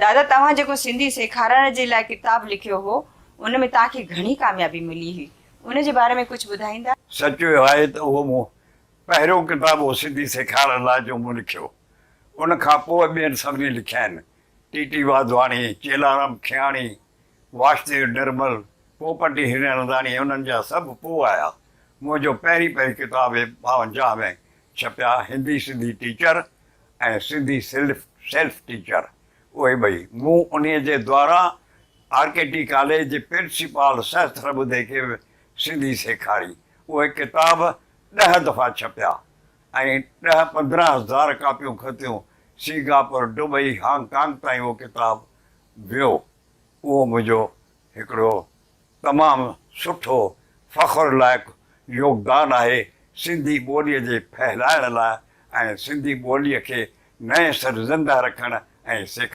دادا توهان جيڪو سنڌي سيکارڻ جي لاء ڪتاب لکيو هو ان ۾ توهان کي گهڻي ڪاميابي ملي هئي ان جي باري ۾ ڪجهه ٻڌائيندا؟ سچ اهو آهي ته اهو مون پهريون ڪتاب هو سنڌي سيکارڻ لاء جو مون لکيو. ان کان پوء ٻين سڀني لکيا آهن. ٽي ٽي واڌواڻي، چيلارام کياڻي، واشديو نرمل، پوپٽي هيراننداڻي انهن جا سڀ پوء آيا. منهنجو پهرين پهرين ڪتاب هي 52 ۾ ڇپيا Hindi Sindhi teacher ۽ Sindhi self self teacher اهي ٻئي. مون انهيء جي دواران آر ڪي ٽي ڪاليج جي پرنسپال سهسترٻڌي کي به سنڌي سيکاري. اهي ڪتاب ڏهه دفعا ڇپيا ۽ ڏهه 15 هزار ڪاپيون کتيون. سنگاپور، دبئي، هانگ ڪانگ تائين اهو ڪتاب ويو. اهو منهنجو هڪڙو تمام سٺو فخر لائق يوگدان آهي سنڌي ٻوليء جي ڦهلائڻ لاء ۽ سنڌي ٻوليء کي نئين سر زنده رکڻ ۽ سيکارڻ.